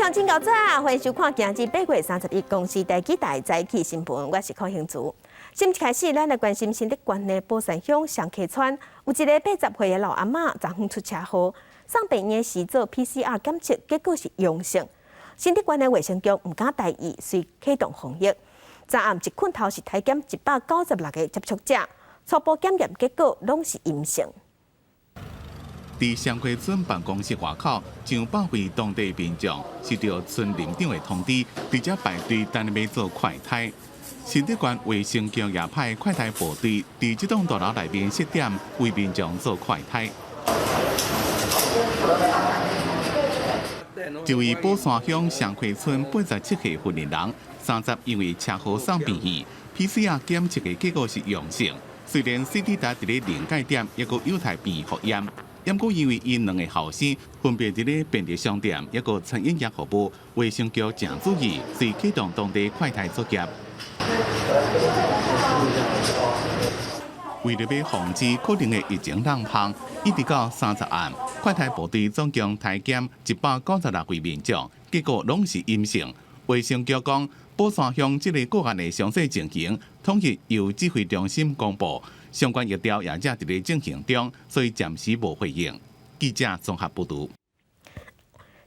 鄉親𠢕早，歡迎收看今日8月31公視第幾台早起新聞，我是柯興珠。新聞開始，咱來關心新竹縣的寶山鄉雙溪村，有一个80歲的老阿嬤，昨昏出車禍，送病院時做 PCR 檢測，結果是陽性。新竹縣的衛生局毋敢大意，遂啟動防疫。昨暗一困頭是篩檢196個接觸者，初步檢驗結果攏是陰性。佇雙溪村辦公室外口，上百位當地民眾收到村林長的通知，佇遮排隊等欲做快篩。新竹縣衛生局也派快篩部隊佇這棟大樓內面設點，為民眾做快篩。這位寶山鄉雙溪村87歲婦人，30因為車禍送病院，PCR 檢測的結果是陽性。雖然 CT 值佇咧臨界點，猶閣有待病院複驗。毋過因為𪜶兩个後生分別佇咧便利商店，抑閣餐飲業服務，衛生局誠注意，遂啟動當地快篩作業。為著欲防止可能的疫情漏縫，一直到30暗，快篩部隊總共篩檢196位民眾，結果攏是陰性。衛生局講，寶山鄉這个個案的詳細情形，統一由指揮中心公布。相關疫調也正佇咧進行中，所以暫時無回應。記者綜合報導。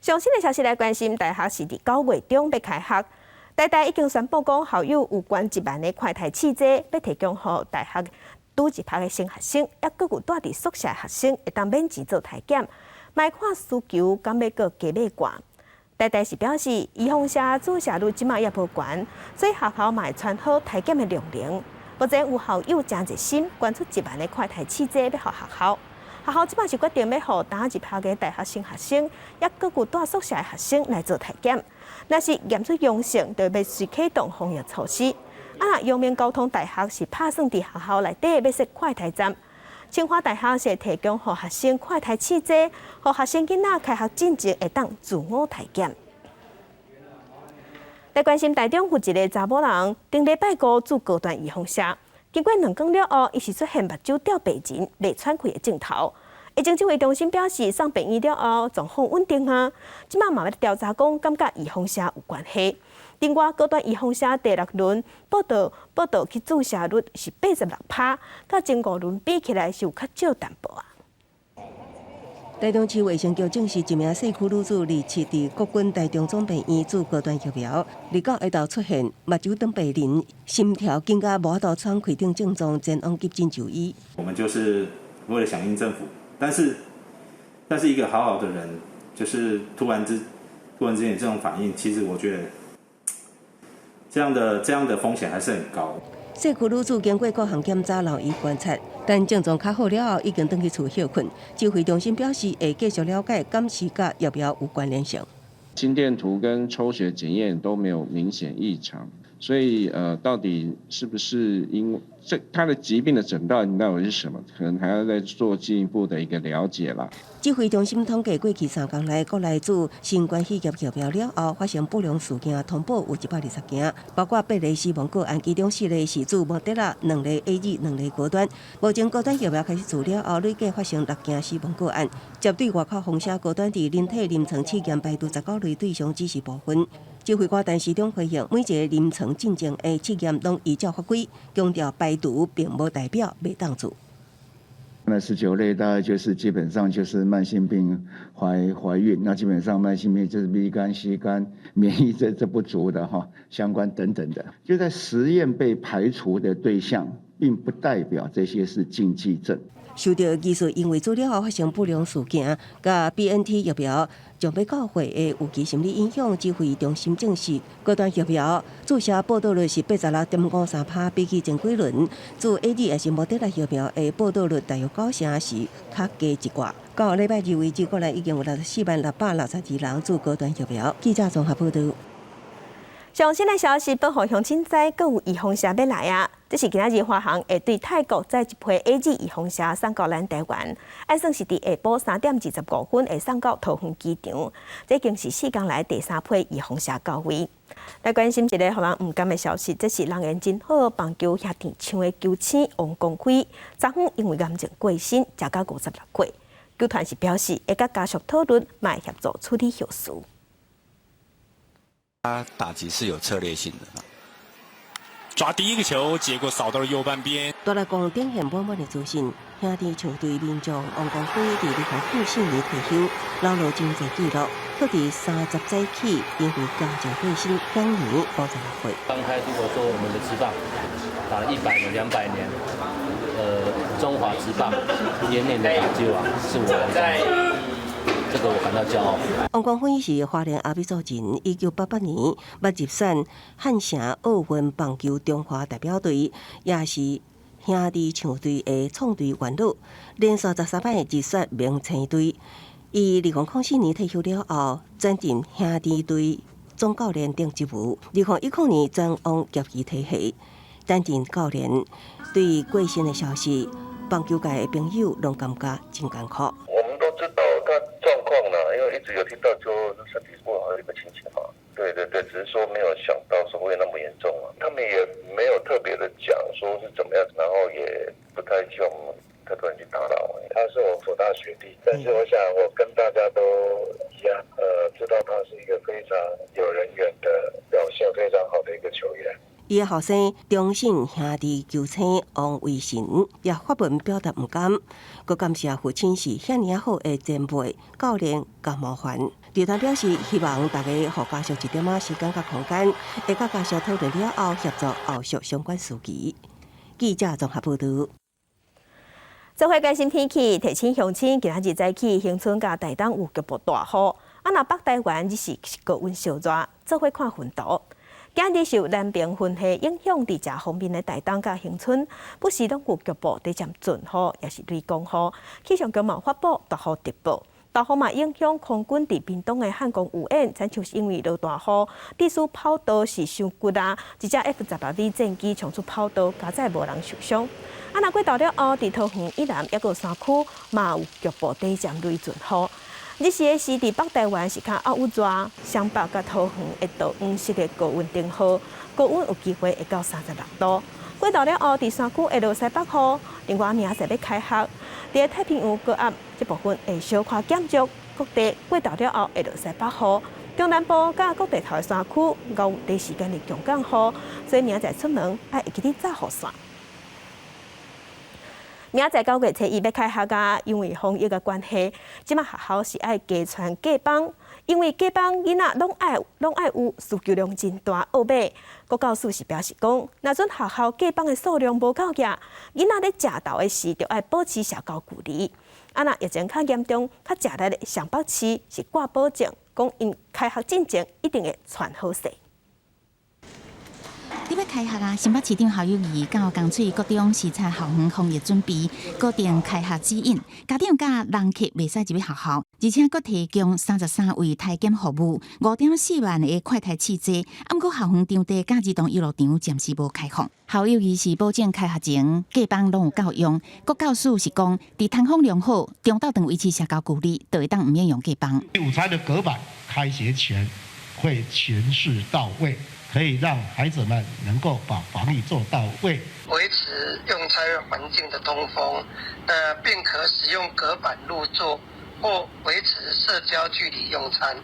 上新的消息來關心，大學是佇9月中欲開學，台大已經宣布講，校友有捐1萬个快篩試劑，欲提供予大學拄入學的新學生，抑閣有蹛佇宿舍的學生會當免錢做篩檢，莫看需求敢欲閣加碼掛。台大是表示，預防射注射率這馬猶無懸，所以學校嘛會傳好篩檢的量能。目前有校友誠熱心，捐出1萬个快篩試劑欲予學校。學校這擺是決定欲予剛入學的大學新學生，抑閣有蹛宿舍的學生來做篩檢。若是驗出陽性，就欲隨啟動防疫措施。啊，若陽明交通大學是拍算佇學校內底欲設快篩站，清華大學是提供予學生快篩試劑，予學生囡仔開學進前會當自我篩檢。來關心台中有一个查某人，頂禮拜五注高端預防射，經過2工了後，伊是出現目睭吊白人、袂喘氣的症頭。疫情指揮中心表示，送病院了後狀況穩定啊，這馬嘛欲調查講，敢佮預防射有關係。另外，高端預防射第六輪報道去注射率是86%，佮前五輪比起來是有較少淡薄仔。台中市衛生局證實，一名社區女子27佇國軍台中總病院注高端疫苗，29下晝出現目睭轉白磷、心跳緊甲無法度喘氣等症狀，前往急診就醫。我們就是為了響應政府，但是一個好好的人，就是突然之間有這種反應，其實我覺得這樣的風險還是很高。社區女子經過各項檢查，留醫觀察，等症狀較好了後，已經轉去厝歇睏。指揮中心表示，會繼續了解，敢是佮疫苗有關聯性。心電圖跟抽血檢驗都沒有明顯異常，所以到底是不是因為這他的疾病的診斷到底是什麼，可能還要再做進一步的一個了解啦。指揮中心統計過去3工內，國內注新冠肺炎疫苗了後發生不良事件，通報有120件，包括八例死亡個案，其中四例是注莫德納，兩例 AZ，兩例高端。目前高端疫苗開始注了後，累計發生六件死亡個案。針對外口封寫高端佇人體臨床試驗排除19類對象只是部分。指揮官陳時中回應，每一個臨床進前的試驗攏依照法規，強調排除並無代表袂當做。那19類大概就是基本上就是慢性病懷孕，那基本上慢性病就是 B 肝、C 肝、免疫這不足的哈，相關等等的，就在實驗被排除的對象，並不代表這些是禁忌症。受著疑似因為注了後發生不良事件，佮 BNT 疫苗將欲到會的預期心理影響，指揮中心證實，高端疫苗注射報道率是86.53%，比起前幾輪注 AZ 抑是莫德納疫苗的報道率大約九成是較低一寡。到禮拜二為止，國內已經有640,662人注高端疫苗。記者綜合報導。上新的消息，報予鄉親知，閣有預防射欲來啊！這是今仔日華航會對泰國載一批 AZ 預防射送到咱台灣，按算是佇下晡3點25分會送到桃園機場。這已經是4工來第三批預防射到位。來關心一个予人毋甘的消息，這是人緣真好棒球兄弟搶的球星王光輝，昨昏因為癌症過身，食到56歲。球團是表示會佮家屬討論，嘛會協助處理後事。他打擊是有策略性的。抓第一個球，結果掃到了右半邊。大力光展現滿滿的自信，兄弟球隊名將王光輝佇2004年退休，留落真濟紀錄，卻佇30早起，因為家族過身，享年56歲。剛開如果說我們的職棒打了100年、200年，中華職棒延年的打擊王是我王光輝，這個我感到驕傲。王光輝是花蓮阿美族人，1988年捌入選漢城奧運棒球中華代表隊，也是兄弟象隊的創隊元老，連續13擺入選明星隊。伊2004年退休了後，轉任兄弟隊總教練等職務。2010年轉往業餘體系擔任教練。對過身的消息，棒球界的朋友攏感覺真艱苦。我們都知道他狀況啦，因為一直有聽到說身體不好的一個情形嘛。對對對，只是說沒有想到說會那麼嚴重啊。他們也沒有特別的講說是怎麼樣，然後也不太希望太多人去打擾。他是我輔大學弟，但是我想我跟大家都一樣，知道他是一個非常有人緣的表現非常好的一個球員。伊的後生中信兄弟球星王威晨也發文表達毋甘，閣感謝父親是遐爾仔好的前輩、教練佮模範。集團表示希望大家予家屬一點仔時間佮空間，會佮家屬討論了後協助後續相關事宜。記者綜合報導。做伙關心天氣，提醒鄉親今仔日早起，恆春佮台東有局部大雨，啊，若北台灣日時是高溫燒熱，做伙看雲圖。今日受南爿雲系影響，佇誠方便的台東佮恆春，不時攏有局部短暫陣雨，抑是雷公雨。氣象局嘛發布大雨特報，大雨嘛影響空軍佇屏東的漢光有演，親像是因為落大雨，致使跑道是傷骨力，一隻 F-16V 戰機衝出跑道，佳哉無人受傷。啊，若過晝了後，佇桃園以南抑閣山區嘛有局部短暫雷陣雨。日時的時，佇北台灣是較鬱熱，雙北佮桃園會到黃色的高溫燈號，高溫有機會會到36度。過晝了後，佇山區會落西北雨。另外，明仔載欲開學，佇太平洋高壓這部分會小可減弱，各地過晝了後會落西北雨。中南部佮各地頭的山區，有短時間的強降雨，所以明仔載出門愛會記得紮雨傘。明仔載9月初1欲開學啊，因為防疫的關係，這馬學校是愛加穿隔板，因為隔板囡仔攏愛有需求量真大。後尾國教署是表示講，若準學校隔板的數量無夠額，囡仔咧食晝的時，就愛保持社交距離。啊，若疫情較嚴重、較食力的雙北市是掛保證，講𪜶開學進前一定會傳好勢。佇欲開學啊！新北市長侯友宜到江翠國中視察校園防疫準備，閣定開學指引。家長佮人客袂使入去學校，而且閣提供33位篩檢服務，5.4萬个快篩試劑。毋過校園場地佮兒童遊樂場暫時無開放。侯友宜是保證開學前隔板攏有夠用。國教署是講，佇通風良好、中晝頓維持社交距離，就會當毋免用隔板。午餐的隔板開學前會全市到位。可以讓孩子們能夠把防疫做到位，維持用餐環境的通風，並可使用隔板入座或維持社交距離用餐。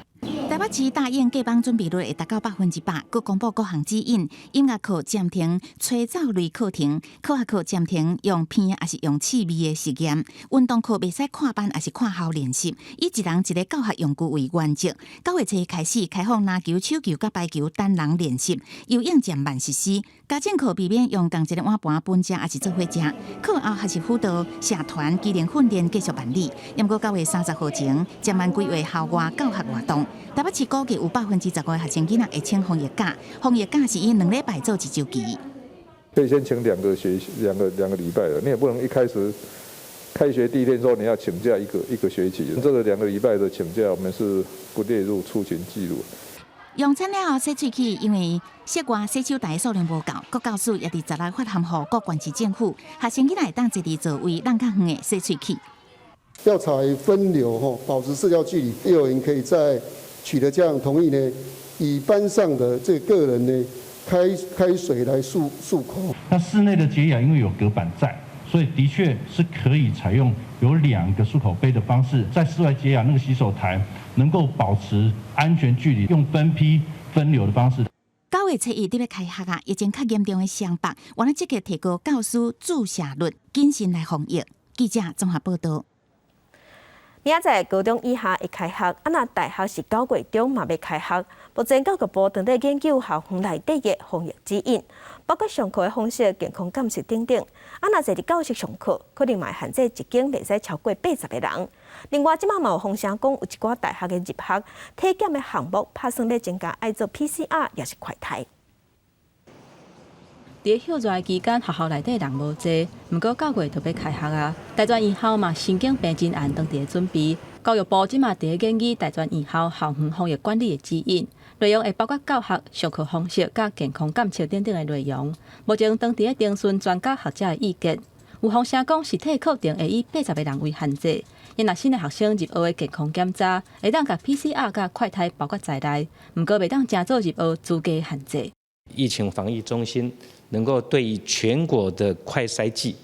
台北市答應隔板準備率會達到100%，閣公布各項指引，音樂課暫停吹奏類課程，科學課暫停用鼻抑是用刺鼻的實驗，運動課袂使跨班抑是跨校練習，以一人一个教學用具為原則。9月初開始開放籃球、手球佮排球單人練習，游泳漸慢實施。家政課避免用仝一个碗盤分食，抑是做伙食。課後學習輔導、社團、技能訓練繼續辦理。毋過9月30號前，漸慢規劃校外教學活動。台北市估計有15%的學生囡仔會請防疫假，防疫假是以2禮拜做一週期。可以先請兩個學兩個禮拜了，你也不能一開始開學第一天說你要請假一個一個學期，這個2個禮拜的請假，我們是不列入出勤記錄。用餐了後洗喙齒，因為室外洗手台數量無夠，國教署也佇十六發函予各縣市政府，學生囡仔會當坐佇座位，攏較遠的洗喙齒。要採分流吼，保持社交距離，幼兒園可以在取得家長同意呢，以班上的這個個人呢，開開水來漱漱口。那室內的潔牙因為有隔板在，所以的確是可以採用有兩個漱口杯的方式，在室外潔牙那個洗手台能夠保持安全距離，用分批分流的方式。 9月初一欲開學啊，疫情較嚴重的雙北，原來積極提高教師注射率，謹慎來防疫。記者綜合報道。明仔載高中以下會開學，啊若大學是9月中嘛欲開學。目前教育部正咧研究校園內底的防疫指引，包括上課的方式、健康監測等等。啊若坐佇教室上課，可能嘛會限制一間袂使超過80個人。另外，這馬嘛有風聲講，有一寡大學的入學體檢的項目，拍算欲增加愛做 PCR，抑是快篩。佇歇熱期間，學校內底人無濟，毋過9月就欲開學啊。大專院校嘛，神經病真案當佇咧準備。教育部這馬佇咧研擬大專院校校園防疫管理的指引，內容會包括教學、上課方式、佮健康監測等等的內容。目前當佇咧徵詢專家學者的意見。有風聲講，實體課程會以80個人為限制。因若新的學生入學的健康檢查，會當共 PCR 佮快篩包括在內，毋過袂當成做入學資格限制。疫情防疫中心能夠對於全國的快篩劑，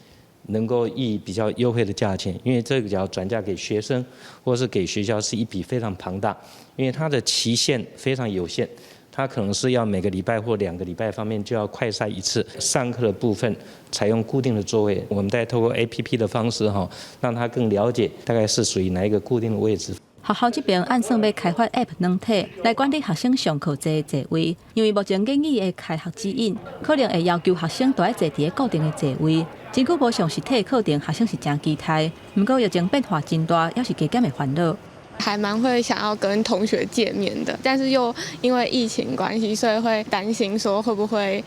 能夠以比較優惠的價錢，因為這個只要轉嫁給學生或是給學校，是一筆非常龐大，因為它的期限非常有限，它可能是要每個禮拜或2個禮拜方面就要快篩一次。上課的部分採用固定的座位，我們再透過 APP 的方式哈，讓他更了解大概是屬於哪一個固定的位置。學校這邊按算欲開發 App 軟體來管理學生上課坐的座位，因為目前建議的開學指引可能會要求學生都愛坐佇個固定的座位。真久無上實體課程，學生是誠期待。毋過疫情變化真大，猶是加減的煩惱。還蠻會想要跟同學見面的，但是又因為疫情關係，所以會擔心說會不會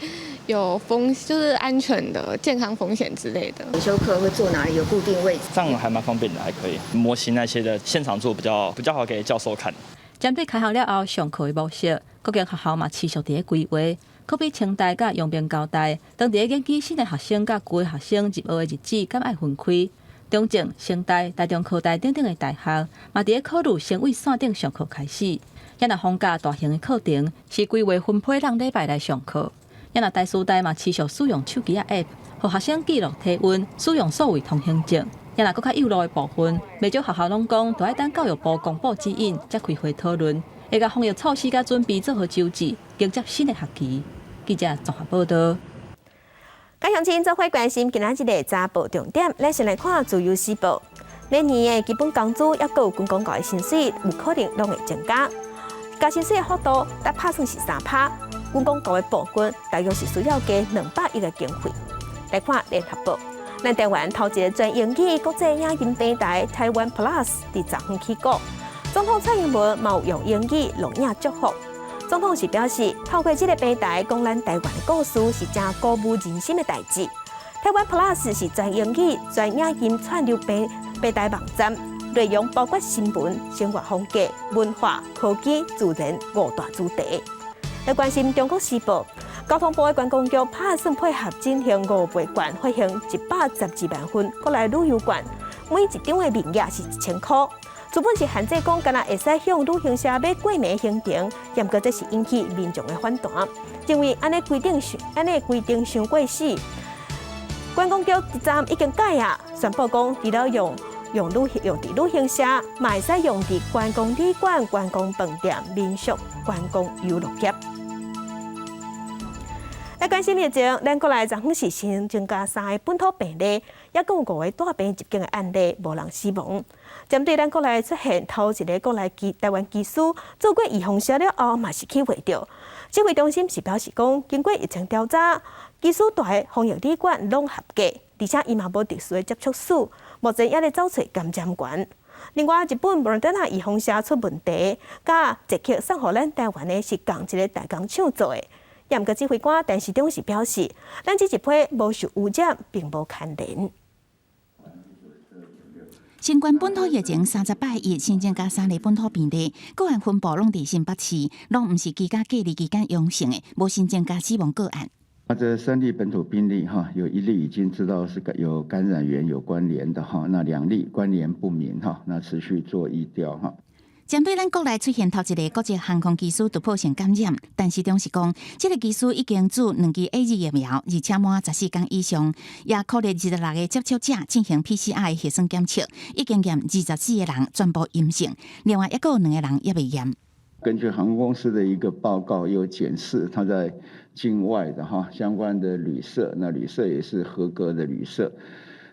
有風，就是安全的健康風險之類的。選修課會坐哪裡？有固定位置？這樣還蠻方便的，還可以。模型那些的現場做比較好給教授看。針對開學了後上課的模式，各間學校嘛持續佇咧規劃。可比清大佮陽明交大，當佇咧研究新的學生佮舊的學生入學的日子，敢愛分開。中正、成大、台中科大等等的大學，嘛佇咧考慮先對線頂上課開始。也若放假大型的課程，是規劃分批人禮拜來上課。也若台師大嘛持續使用手機仔 App，予學生記錄體溫，使用數位通行證。也若閣較幼路的部分，袂少學校攏講，都愛等教育部公布指引，才開會討論，會共防疫措施佮準備做好周至，迎接新的學期。記者綜合報道。佮鄉親做伙關心今仔日的早報重點，咱先來看《自由時報》。每年的基本工資抑閣有軍公教的薪水，有可能攏會增加。加薪水的幅度，達拍算是3趴。軍公教的部分，大約是需要加200億的經費。來看《聯合報》，咱台灣頭一个全英語國際影音平台台灣 Plus 佇昨昏起鼓，總統蔡英文嘛有用英語錄影祝福。總統是表示，透過這个平台講咱台灣的故事是誠鼓舞人心的代誌。台灣 Plus 是全英語、全影音串流平台網站，內容包括新聞、生活風格、文化、科技、自然五大主題。來關心中國時報，交通部的觀光局拍算配合進行五倍券發行112萬份國內旅遊券，每一張的面額是1000箍。原本是限制講，干焦會使向旅行社買過暝行程，毋過這是引起民眾的反彈，認為按呢規定傷按呢規定傷過死。觀光局昨昏已經改啊，宣布講除了用旅用佇旅行社，嘛會使用佇觀光旅館、觀光飯店、民宿、觀光遊樂業。來關心疫情，咱國內昨昏是新增加三个本土病例，抑閣有五个帶病入境的案例，無人死亡。針對咱國內出現頭一个國內機台灣機師做過預防射了後，嘛是去穢著。指揮中心是表示講，經過疫情調查，機師蹛的防疫旅館攏合格，而且伊嘛無特殊的接觸史，目前猶咧走揣感染源。另外，日本莫德納預防射出問題，佮捷克送予咱台灣的是仝一个代工廠做的。毋過指揮官陳時中是表示，咱這一批無受污染，並無牽連。新冠本土疫情三十八日新增加三例本土病例，個案分布攏佇新北市，攏毋是居家隔離期間陽性的，無新增加死亡個案。啊，這三例本土病例哈，有一例已經知道是有感染源有關聯的哈，那兩例關聯不明哈，那持續做疫調哈。針對咱國內出現頭一个國際航空機師突破性感染，陳時中是講，這个機師已經注兩劑 AZ 疫苗，而且滿14天以上，也鼓勵26个接觸者進行 PCR 核酸檢測，已經驗24個人全部陰性，另外抑閣有兩個人猶未驗。根據航空公司的一個報告，有檢視他在境外的哈相關的旅社，那旅社也是合格的旅社，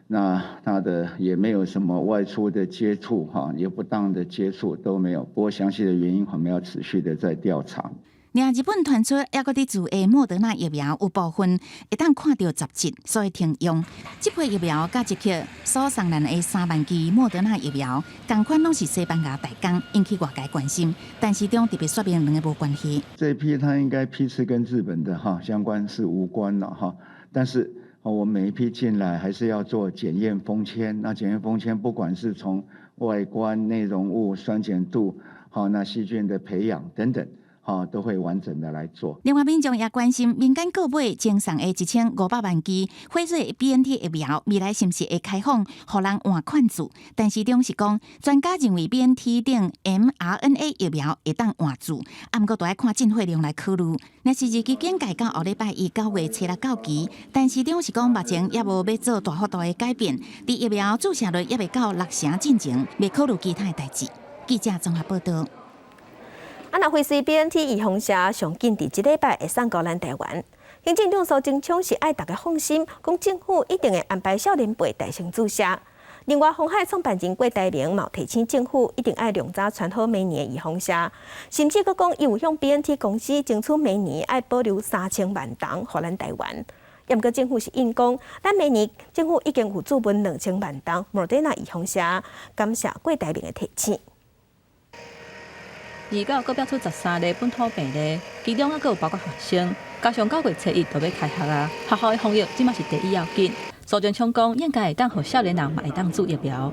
那他的也沒有什麼外出的接觸哈，也不當的接觸都沒有。不過詳細的原因，我們要持續的在調查。另日本傳出猶閣佇注的莫德納疫苗有部分會當看著雜質，所以停用。這批疫苗佮捷克所送咱的3萬劑莫德納疫苗，仝款攏是西班牙代工，引起外界關心。陳時中特別說明兩個無關係。這批它應該批次跟日本的哈相關是無關了哈，但是我們每一批進來還是要做檢驗封籤，那檢驗封籤不管是從外觀、內容物、酸鹼度，好，那細菌的培養等等。哈，都會完整的來做。另外，民眾也關心民間購買贈送的1500萬劑輝瑞 BNT 疫苗，未來是毋是會開放予人換款注？陳時中是講，專家認為 BNT 等 mRNA 疫苗會當換注，啊，毋過都愛看進貨量來考慮。若是日期更改到後禮拜一9月初6到期，陳時中是講目前猶無欲做大幅度的改變，佇疫苗注射率猶未到6成進前，袂考慮其他的代誌。記者綜合報道。啊，若輝瑞 BNT 預防射上緊佇這禮拜會送到咱台灣。行政長蘇貞昌是愛大家放心，講政府一定會安排少年輩帶先注射。另外，鴻海創辦人郭台銘嘛提醒政府一定愛量早傳好明年的預防射，甚至閣講伊有向 BNT 公司爭取明年愛保留3000萬筒予咱台灣。毋過政府是應講，咱明年政府已經有儲備2000萬筒莫德納預防射，感謝郭台銘的提醒。二九閣爆出13例本土病例，其中猶閣有包括學生，加上9月初1就欲開學啊，學校的防疫這馬是第一要緊。蘇貞昌講，應該會當予少年人嘛會當注疫苗。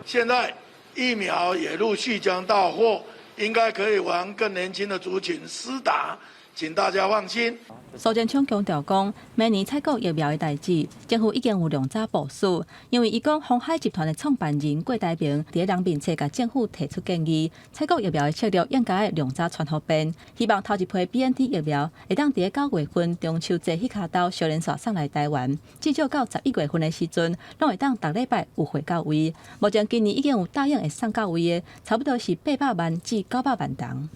現在疫苗也陸續將到貨，應該可以往更年輕的族群施打，請大家放心。蘇貞昌強調講，明年採購疫苗的代誌，政府已經有量早部署。因為伊講，鴻海集團的創辦人郭台銘佇咧人面冊共政府提出建議，採購疫苗的策略應該量早傳予便，希望頭一批 BNT 疫苗會當佇咧9月份中秋節彼跤兜小連續送來台灣，至少到11月份的時陣，攏會當逐禮拜有貨到位。目前今年已經有答應會送到位的，差不多是800萬至900萬筒。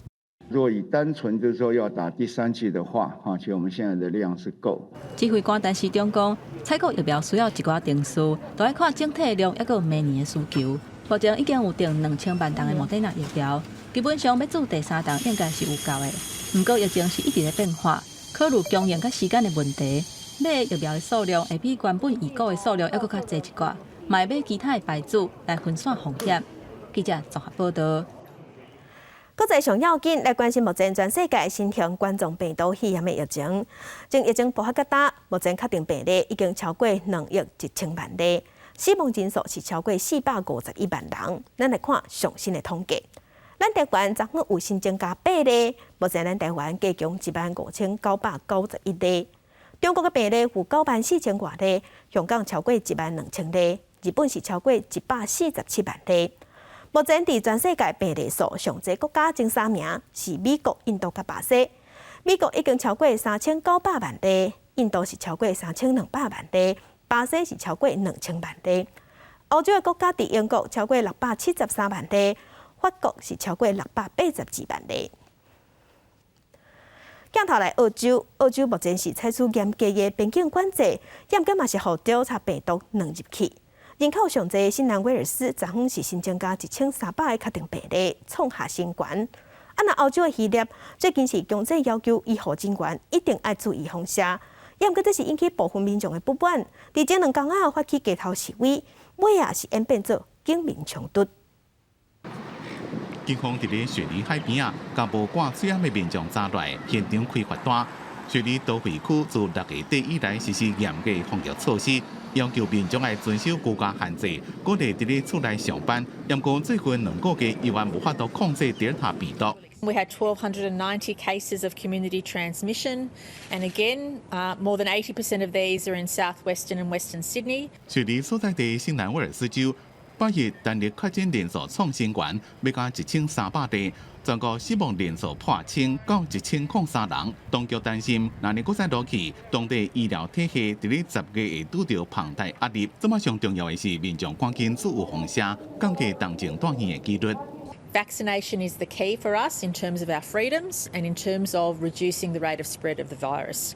若以單純就是說要打第三劑的話，哈，其實我們現在的量是夠。指揮官陳時中講，採購疫苗需要一寡程序，都愛看整體的量，猶閣有明年的需求。目前已經有訂2000萬筒的莫德納疫苗，基本上欲注第三筒應該是有夠的。毋過疫情是一直咧變化，考慮供應佮時間的問題，買疫苗的數量會比原本預估的數量猶閣較濟一寡，嘛會買其他的牌子來分散風險。記者綜合報道。國際上要緊來關心目前全世界新型冠狀病毒肺炎的疫情，從疫情爆發到今，目前確定病例已經超過2億1000萬例，死亡人數是超過451萬人。咱來看上新的統計，咱台灣昨昏有新增加8例，目前咱台灣加強1萬5991例。中國的病例有9萬4千外例，香港超過1萬2千例，日本是超過147萬例。目前佇全世界病例數上濟國家前三名是美國、印度佮巴西。美國已經超過3900萬例，印度是超過3200萬例，巴西是超過2000萬例。歐洲的國家佇英國超過673萬例，法國是超過682萬例。鏡頭來澳洲，澳洲目前是採取嚴格的邊境管制，毋過嘛是予 Delta 病毒竄入去。人口上濟新南威爾斯，昨昏是新增加1300个確定病例，創下新高。啊，若澳洲的希臘最近是強制要求醫護人員一定愛注預防射，毋過這是引起部分民眾的不滿。佇這2工仔發起街頭示威，尾仔是演變做警民衝突。警方佇咧雪梨海邊仔，共無掛喙罨的民眾紮落來，現場開罰單。雪梨都會區自6月底以來實施嚴格防疫措施，要求民眾愛遵守居家限制，鼓勵佇咧厝內上班。毋過最近2個月猶原無法度控制德爾塔病毒。 We had 1,290 cases of community transmission, and again, more than 80% of these are in southwestern and western Sydney. 雪梨所在地新南威爾斯州，8日單日確診人數創新高，欲加1300例，全國死亡人數破千，到1003人。當局擔心，若閣再落去，當地醫療體系佇咧10月會拄著龐大壓力。這馬上重要的是，民眾趕緊注預防射，降低重症住院的幾率。Vaccination is the key for us in terms of our freedoms and in terms of reducing the rate of spread of the virus.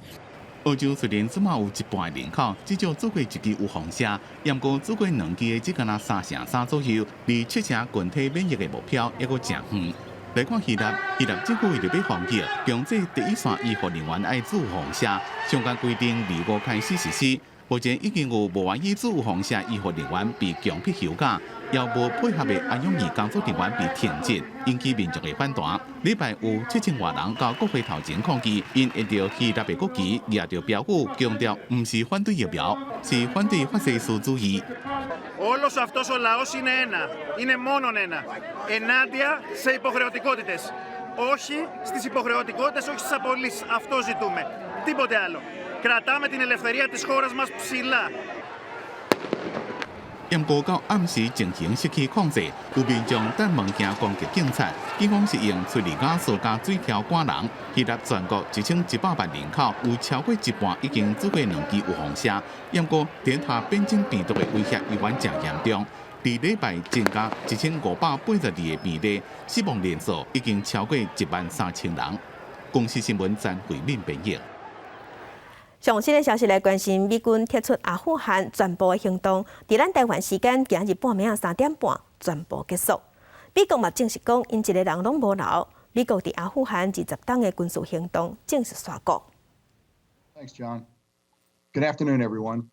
澳洲雖然這馬有一半人口至少注過一劑預防射，毋過注過兩劑的只敢若33%左右，離70%群體免疫的目標猶閣誠遠。來看希臘，希臘政府為著欲防疫，強制第一線醫護人員愛注預防射，相關規定二五開始實施。目前已經有無願意注預防射醫護人員被強迫休假，也無配合的安養院工作人員被停職，引起民眾的反彈。禮拜有7000外人到國會頭前抗議，𪜶挾著希臘的國旗，舉著標語，強調毋是反對疫苗，是反對法西斯主義。 Όλος αυτός ο λαός είναι ένα. Είναι μόνον ένα. Ενάντια σε υποχρεωτικότητες. Όχι στις υποχρεωτικότητες, όχι στις απολύσεις. Αυτό ζητούμε. Τίποτε άλλο. Κρατάμε την ελευθερία της χώρας μας ψηλά. 毋過到暗時情形失去控制，有民眾擲物件攻擊警察，警方是用催淚瓦斯佮水柱趕人。希臘全國1100萬人口，有超過一半已經注過兩劑預防射。毋過，德爾塔變種病毒的威脅依然誠嚴重。佇禮拜增加1582個病例，死亡人數已經超過1萬3000人。公視新聞詹慧敏編譯。上新的消息來關心，美軍撤出阿富汗全部的行動，佇咱台灣時間今日半暝3點半全部結束。美國嘛證實講，𪜶一个人攏無留。美國佇阿富汗20冬的軍事行動正式煞鍔。 Thanks, John. Good afternoon, everyone.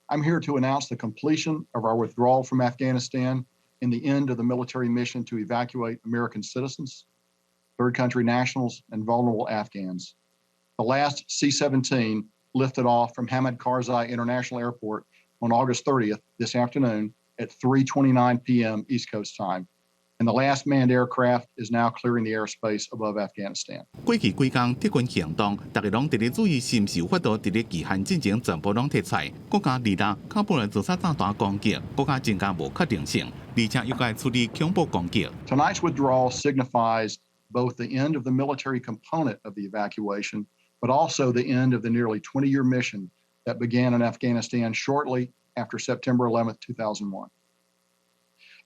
I'm here to announce the completion of our withdrawal from Afghanistan and the end of the military mission to evacuate American citizens, third country nationals, and vulnerable Afghans. The last C-17 lifted off from Hamid Karzai International Airport on August 30th this afternoon at 3:29 p.m. East Coast time. And the last manned aircraft is now clearing the airspace above Afghanistan. 過去幾工撤軍行動，大家攏佇咧注意是毋是有法度佇咧期限進前全部攏撤出來。國家二六喀布爾自殺炸彈攻擊，閣較增加無確定性，而且又該處理恐怖攻擊。 Tonight's withdrawal signifies both the end of the military component of the evacuation, but also the end of the nearly 20-year mission that began in Afghanistan shortly after September 11, 2001.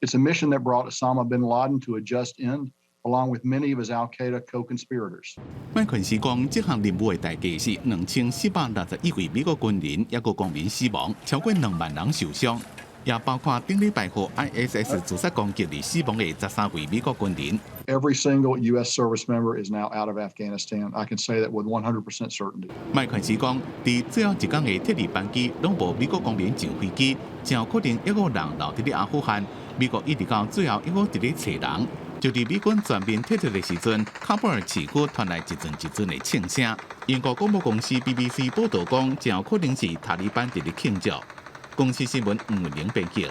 It's a mission that brought Osama bin Laden to a just end, along with many of his Al Qaeda co-conspirators. 麥肯錫講，這項任務的代價是2461位美國軍人抑閣公民死亡，超過2萬人受傷，也包括頂禮拜予 ISIS 自殺攻擊而死亡的13位美國軍人。 Every single U.S. service member is now out of Afghanistan. I can say that with 100% certainty. 麥肯錫講，佇最後一工的撤離班機攏無美國公民上飛機，誠有可能猶閣有人留佇咧阿富汗。美國一直到最後猶閣佇咧揣人。就佇美軍全面撤退的時陣，喀布爾市區傳來一陣一陣的槍聲。英國廣播公司 BBC 報導講，誠有可能是塔利班佇咧慶祝。公視新聞吳文玲編輯。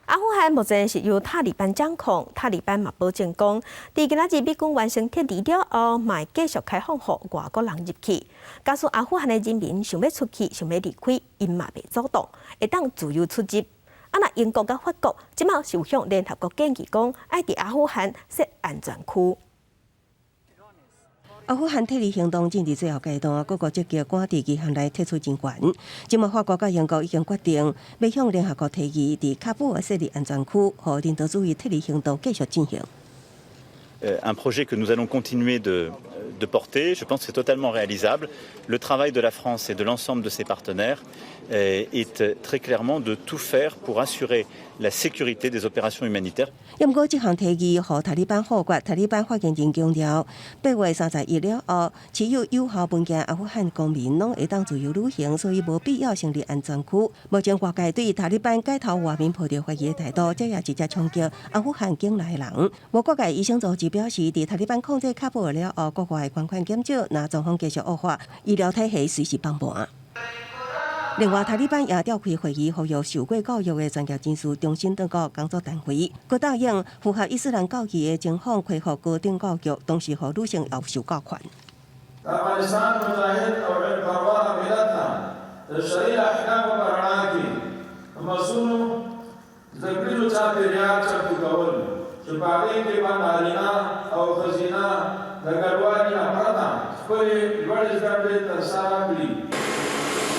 阿富汗目前是由塔利班掌控，塔利班嘛保證講，佇今仔日美軍完成撤離了後，嘛會繼續開放予外國人入去。假使阿富汗的人民想欲出去、想欲離開，𪜶嘛袂阻擋，會當自由出入。啊，若英國佮法國這馬是有向聯合國建議講，愛佇阿富汗設安全區。阿富汗撤離行動進入最後階段，各國積極趕佇期限內撤出人員。這馬法國佮英國已經決定，欲向聯合國提議，佇喀布爾設立安全區，予人道主義撤離行動繼續進行。 Un projet que nous allons continuer de porter. Je pense que c'est totalement réalisable. Le travail de la France et de l'ensemble de ses partenaires est très clairement de tout faire pour assurer la sécurité des opérations humanitaires. 毋過，這項提議予塔利班否決。塔利班發言人強調，8月31了後，持有有效文件阿富汗公民攏會當自由旅行，所以無必要成立安全區。目前外界對塔利班解頭外民抱著懷疑的態度，這也直接衝擊阿富汗境內人。無國界醫生組織表示，佇塔利班控制喀布爾了後，國外捐款減少，若狀況繼續惡化，醫療體系隨時崩盤。另外，塔利班也召開會議，呼籲受過教育的專業人士重新轉到工作單位，閣答應符合伊斯蘭教義的情況恢復高等教育，同時予女性也有受教權。 افغانستان مجاهد او علم پروره ملت ته د شرعي احکامو په رڼا کې د مصون زده کړیزو چاپېریال چمتو کول چې په هغې کې به نارینه او ښځینه د کډوالي نه پرته خپلې لوړې زده کړې ترسره کړي.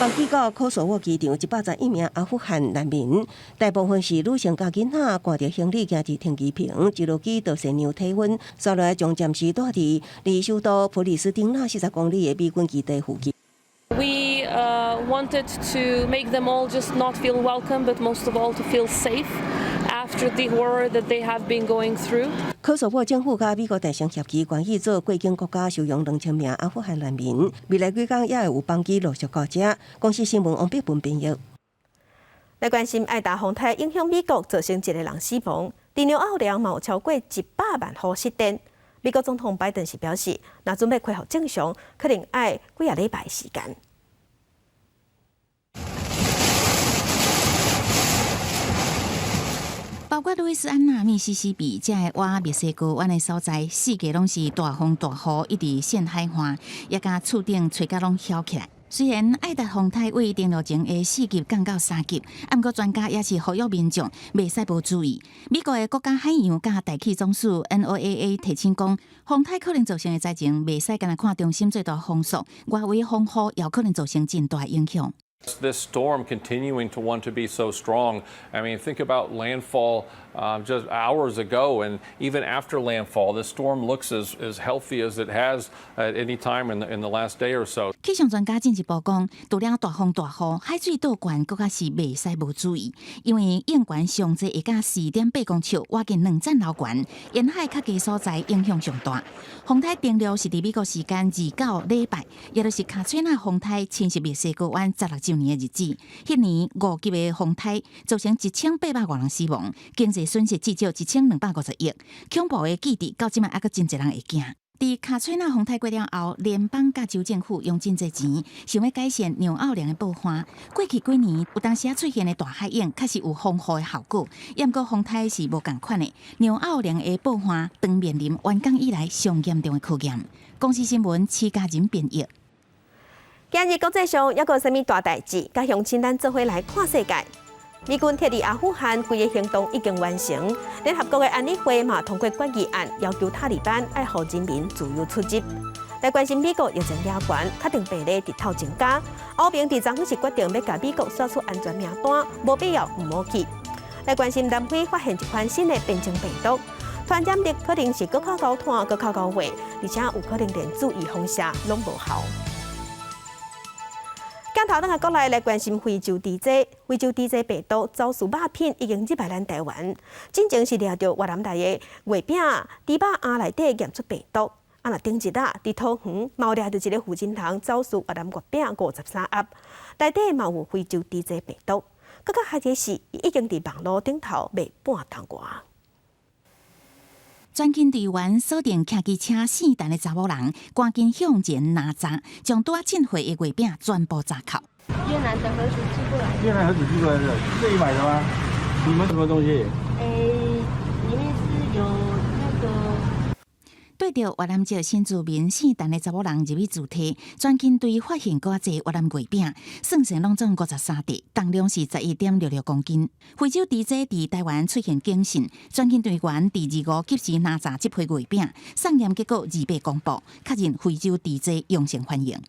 班機到科索沃機場111名阿富汗難民，大部分是女性佮囡仔，掛著行李行佇停機坪，一落機就先量體溫，煞落來將暫時蹛佇離首都普里斯丁納40公里的美軍基地附近。 We wanted to make them all just not feel welcome, but most of all to feel safe after the horror that they have been going through. 科索沃政府佮美國達成協議，願意做過境國家收容2000名阿富汗難民。未來幾工也會有班機陸續到遮。公視新聞王碧文編譯。來關心愛達風颱影響美國，造成一個人死亡。佇紐奧良嘛有超過100萬戶失電。美國總統拜登是表示，若準備恢復正常，可能愛幾仔禮拜時間。包括路易斯安那、密西西比，這个倚墨西哥灣的所在，四季攏是大風大雨，一直霰海岸，也共厝頂吹甲攏掀起來。雖然愛達風颱對登陸前的4級降到3級，毋過專家也是呼籲民眾袂使無注意。美國的國家海洋佮大氣總署 NOAA 提醒講，風颱可能造成的災情，袂使干焦看中心最大風速，外圍風雨也可能造成真大影響。 This storm continuing to want to be so strong. I mean, think about landfall just hours ago, and even after landfall, this storm looks as healthy as it has at any time in the last day or so. 氣象專家進一步講，除了大風大雨，海水倒懸，閣較是袂使無注意，因為湧懸上濟會甲4.8公尺，倚近2層樓懸，沿海較低所在影響上大。風颱登陸是佇美國時間29禮拜，也就是卡崔娜風颱侵襲墨西哥灣16週年的日子。彼年5級的風颱造成1800外人死亡，經濟損失至少1250億。恐怖的記憶到這擺猶閣真濟人會驚。佇卡崔娜風颱過了後，聯邦佮州政府用真濟錢，想欲改善紐奧良的暴旱。過去幾年有當時仔出現的大海湧，確實有防護的效果。毋過風颱是無仝款的，紐奧良的暴旱當面臨完工以來上嚴重的考驗。公視新聞徐家仁編譯。今日國際上猶閣有啥物大代誌？佮鄉親咱做伙來看世界。美軍撤離阿富汗，規个行動已經完成。聯合國的安理會嘛通過決議案，要求塔利班愛予人民自由出入。來關心美國疫情也懸，確診病例日頭增加。歐盟佇昨昏是決定欲共美國刷出安全名單，無必要毋好去。來關心南非發現一款新的變種病毒，傳染力可能是閣較𠢕湠、閣較𠢕血，而且有可能連注預防射攏無效。鏡頭轉來國內來關心非洲豬瘟，非洲豬瘟病毒走私肉品已經入來咱台灣，進前是掠著越南來的月餅、豬肉餡內底驗出病毒。啊，若頂日啊，佇桃園嘛掠著一個負責人走私越南月餅53盒，內底嘛有非洲豬瘟病毒。閣較害的是，伊已經佇網路頂頭賣半冬外。專勤隊員鎖定騎機車聖誕的查某人，趕緊向前拿閘，將拄仔進貨的月餅全部查扣。越南的盒子寄過來。越南盒子寄過來的，自己買的嗎？你們什麼東西？裡面是有那個。對著越南籍新住民姓陳的查某人入去自提，專勤隊發現閣較濟越南月餅，算算攏總53塊，重量是11.66公斤。非洲豬瘟佇台灣出現警訊，專勤隊員佇25及時拿查這批月餅，送驗結果28公布，確認非洲豬瘟陽性反應。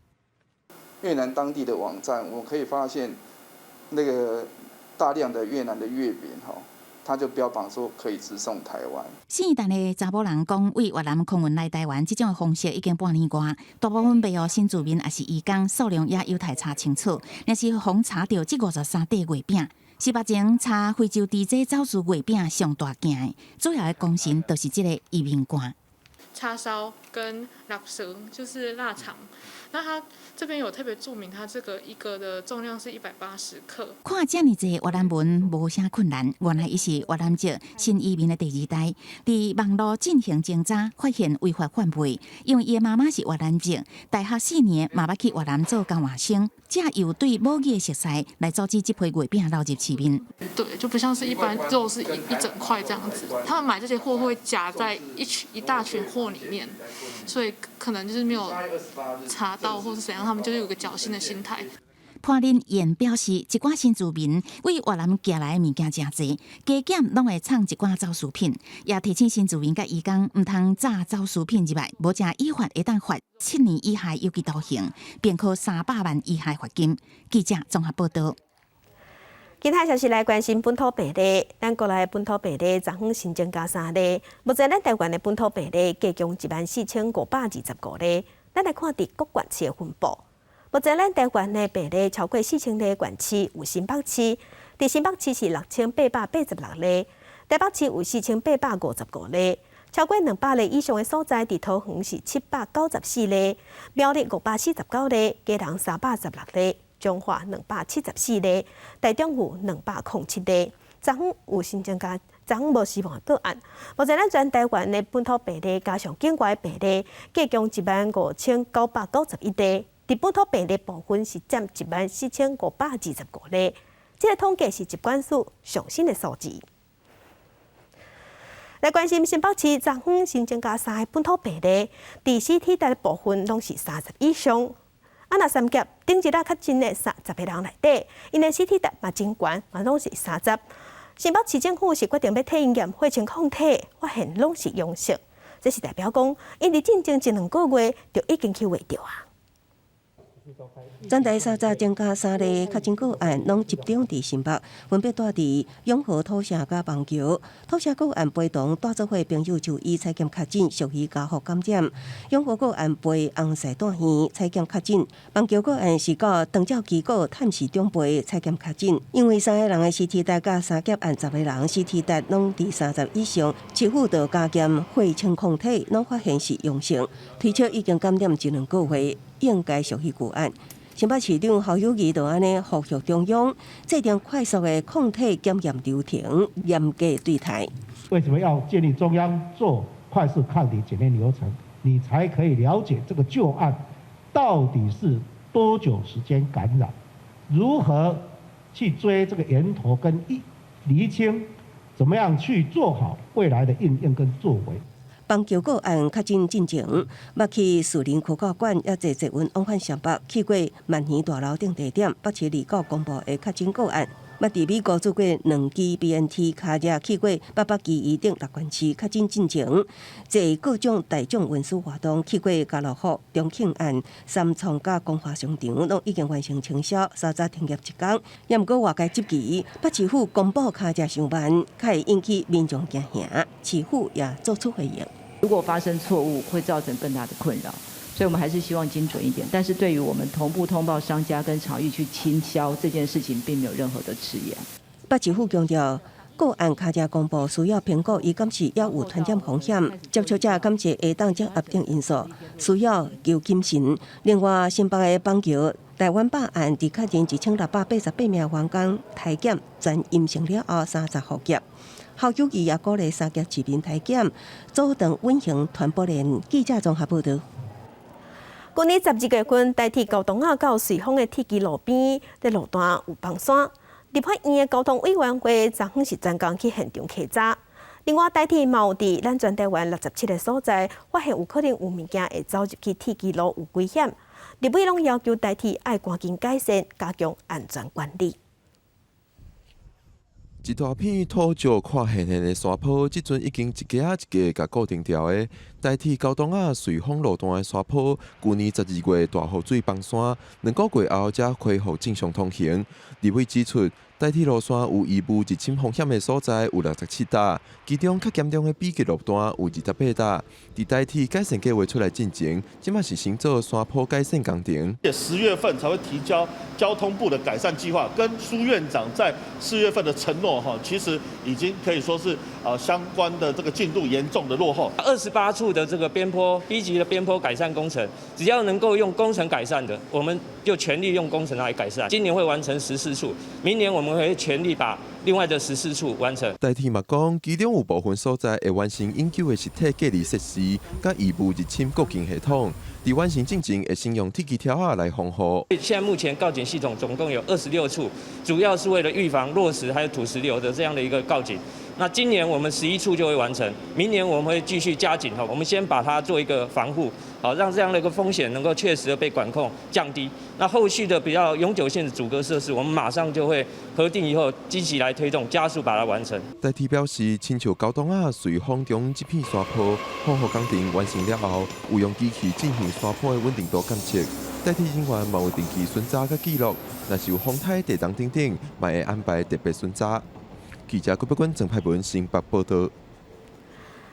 越南當地的網站，我們可以發現那個大量的越南的月餅，吼。他就標榜說可以直送台灣。姓陳的查某人講，對越南空運來台灣這種方式已經半年外，大部分賣予新住民抑是移工，數量也有待查清楚。若是予查著這53塊月餅，是目前查非洲豬瘟走私月餅上大件的，主要的功臣就是這个移民官。叉燒跟臘腸，就是臘腸。那它這邊有特別註明，它這個一個的重量是180克。看遮爾濟越南文無啥困難，原來伊是越南籍新移民的第二代，佇網路進行偵查，發現違法販賣。因為伊的媽媽是越南籍，大學4年嘛捌去越南做交換生，藉由對母語的熟似來阻止這批月餅流入市面。對，就不像是一般肉是一整塊這樣子，他們買這些貨會夾在一群一大群貨裡面，所以可能就是沒有查到或是怎樣，他們就是有個僥倖的心態。潘林燕表示，一寡新住民對越南寄來的物件誠濟，加減攏會藏一寡走私品，也提醒新住民佮移工毋通詐走私品入來，無誠依法會當罰7年以下有期徒刑，並科300萬以下罰金。記者綜合報道。其他消息來關心本土病例，咱國內本土病例昨昏新增加三例，目前咱台灣的本土病例計共14,525例。咱來看佇各縣市的分布。目前咱台灣的病例超過4000例縣市有新北市，佇新北市是6886例，台北市有4855例，超過200例以上的所在，佇桃園是794例，苗栗549例，基隆316例。彰化274例，台中有207例。昨昏有新增加，昨昏無死亡的個案。目前咱全台灣的本土病例加上境外病例，計共15,991例。佇本土病例部分是佔14,525例。這個統計是疾管署上新的數字。來關心新北市昨昏新增加三个本土病例，佇 CT 值的部分攏是30以上。啊，若三峽頂一日確診的30個人內底，𪜶的 CT 值嘛真懸，嘛攏是三十。新北市政府是決定欲替𪜶驗血清抗體，發現攏是陽性，這是代表講，𪜶佇進前一兩個月就已經去穢著啊。全台30增加三例確診個案，攏集中佇新北，分別蹛佇永和土城佮板橋。土城個案陪同蹛做伙朋友就醫採檢確診，屬於家族感染。永和個案陪翁婿蹛院採檢確診，板橋個案是到長照機構探視長輩採檢確診。因為三個人的 CT 值佮三峽案10個人 CT 值攏佇三十以上，市府就加檢血清抗體，攏發現是陽性，推測已經感染一兩個月，應該屬於舊案。新北市長侯友宜就按呢呼籲中央制定快速的抗體檢驗流程，嚴格對待。為什麼要建立中央做快速抗體檢驗流程？你才可以了解這個舊案到底是多久時間感染，如何去追這個源頭跟釐清，怎麼樣去做好未來的應用跟作為。板橋個案確診進前，捌去士林科教館，也坐捷運往返雙北，去過萬年大樓等地點。北市29公布的確診個案，捌佇美國注過兩劑 BNT，跤車去過八北基宜等六縣市確診進前，坐各種大眾運輸活動去過家樂福、中慶苑、三創佮光華商場，攏已經完成清消，30停業一工。也毋過外界質疑，北市府公布跤車傷慢，較會引起民眾驚嚇，市府也做出回應。如果發生錯誤，會造成更大的困擾，所以我們還是希望精準一點。但是對於我們同步通報商家跟場域去清消這件事情，並沒有任何的遲延。北市府強調，個案跤車公布需要評估，伊敢是猶有傳染風險，接觸者敢是會當掌握等因素，需要求謹慎。另外，新北的板橋台灣吧案，佇確認1688名員工篩檢全陰性了後，30復業。侯友宜也鼓勵三峽市民篩檢，阻斷隱形傳播鏈。記者綜合報導。舊年12月份，台鐵高洞仔到瑞芳的鐵枝路邊，佇路段有崩山。立法院的交通委員會昨昏是專工去現場稽查。另外，台鐵嘛有佇咱全台灣67個所在，發現有可能有物件會走入去鐵枝路有危險。立委攏要求台鐵愛趕緊改善，加強安全管理。一大片土石看現現的山坡，這陣已經一格仔一格共固定牢的。台鐵高洞仔瑞芳路段的山坡，舊年12月大雨水崩山，2個月後才恢復正常通行。立委指出，台鐵路線有疑霧入侵風險的所在有67搭，其中較嚴重的 B 級路段有28搭。佇台鐵改善計劃出來進前，這馬是先做山坡改善工程。 10月份才會提交交通部的改善計劃，跟蘇院長在4月份的承諾哈，其實已經可以說是相關的這個進度嚴重的落後。28處的這個邊坡 B 級的邊坡改善工程，只要能夠用工程改善的，我們就全力用工程來改善。今年會完成14處，明年我們會全力把另外的14處完成。台鐵嘛講，其中有部分所在會完成永久的實體隔離設施，佮異物入侵告警系統。佇完成進前，會先用鐵枝條仔來防護。現在目前告警系統總共有26處，主要是為了預防落石還有土石流的這樣的一個告警。那今年我們11處就會完成，明年我們會繼續加緊哈，我們先把它做一個防護，好讓這樣的一個風險能夠確實的被管控降低。那後續的比較永久性的阻隔設施，我們馬上就會核定以後，積極來推動，加速把它完成。台鐵表示，親像高東仔隨風中這片山坡防護工程完成了後，有用機器進行山坡的穩定度監測。台鐵人員嘛有定期巡查佮記錄，若是有風颱、地動等等，嘛會安排特別巡查。記者郭碧君、鄭派文新北報道。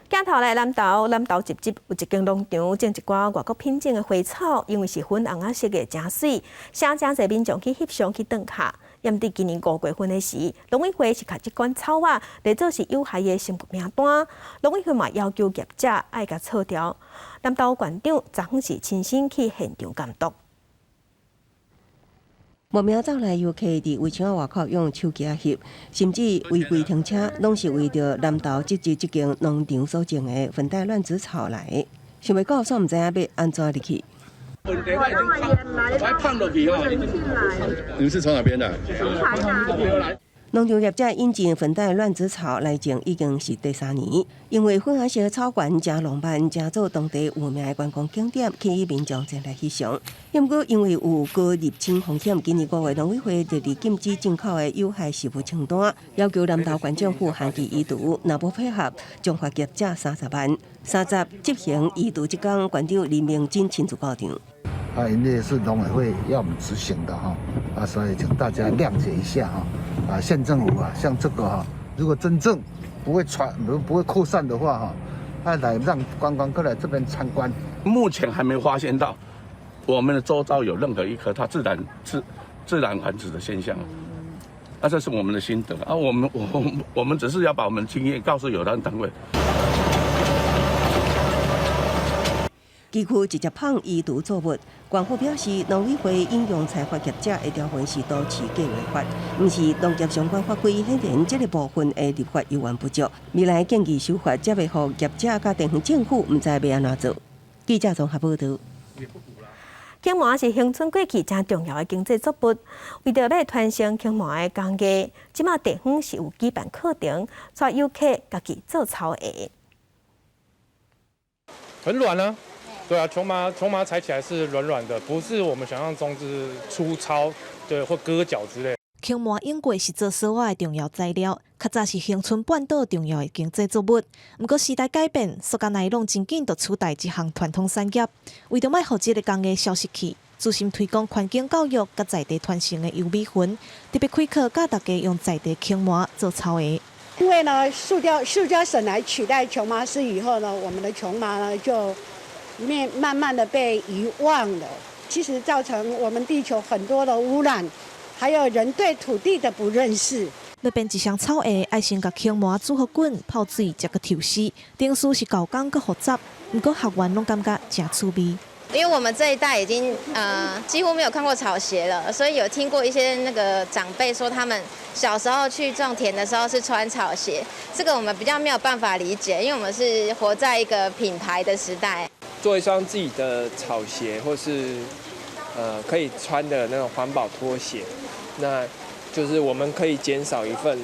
鏡頭來南投，南投集集有一間農場種一寡外國品種的花草，因為是粉紅仔色的，誠媠，吸引誠濟民眾去翕相去轉卡。毋過今年5月份的時，農委會是共這款草仔列做是有害的生物名單，農委會嘛要求業者愛共鋤掉。南投縣長昨昏是親身去現場監督。慕名走來遊客佇圍牆外口用手機仔翕，甚至違規停車，攏是為著南投集集這間農場所種的粉黛亂子草來。想袂到，煞毋知影欲按怎入去。你們是從哪邊的？農場業者引進粉黛亂子草來種，已經是第三年。因為粉紅色草原誠浪漫，誠做當地有名的觀光景點，吸引民眾前來翕相。毋過因為有高入侵風險，今年5月農委會特別禁止進口的有害植物清單，要求南投縣政府限期移除，若無配合，將罰業者30萬。三十執行移除這工，縣長林明珍親自到場。啊，因為是農委會要我們執行的哈，啊，所以請大家諒解一下哈。啊，縣政府啊，像這個哈，如果真正不會傳、不會擴散的話哈，啊，來讓觀光客來這邊參觀。目前還沒發現到我們的周遭有任何一棵它自然繁殖的現象。啊，這是我們的心得啊，我們只是要把我們經驗告訴有關單位。基區直接放移除作物，縣府表示，農委會引用裁罰業者的條文是都市計劃法，毋是農業相關法規，顯然這個部分的立法猶原不足。未來建議修法，才袂予業者佮地方政府毋知欲按怎做。記者綜合報導。芎麻是恆春過去誠重要的經濟作物，為著欲傳承芎麻的工藝，這馬地方是有舉辦課程，帶遊客家己做草鞋。很軟啊。對啊，瓊麻踩起來是軟軟的，不是我們想象中就是粗糙，對，或割腳之類。芎麻永過是做索仔的重要材料，較早是恆春半島重要的經濟作物。毋過時代改變，塑膠奈龍真緊就取代這項傳統產業。為著莫予這个工藝消失去，資深推廣環境教育佮在地傳承的游美雲，特別開課教大家用在地芎麻做草鞋。因為呢，塑膠繩來取代瓊麻絲以後呢，我們的瓊麻呢就面慢慢的被遺忘了，其實造成我們地球很多的污染，還有人對土地的不認識。欲編一雙草鞋，愛先共芎麻煮予滾，泡水，才閣抽絲，程序是厚工閣複雜，毋過學員攏感覺誠趣味。因為我們這一代已經幾乎沒有看過草鞋了，所以有聽過一些那個長輩說他們小時候去種田的時候是穿草鞋，這個我們比較沒有辦法理解，因為我們是活在一個品牌的時代。做一雙自己的草鞋，或是可以穿的那種環保拖鞋，那就是我們可以減少一份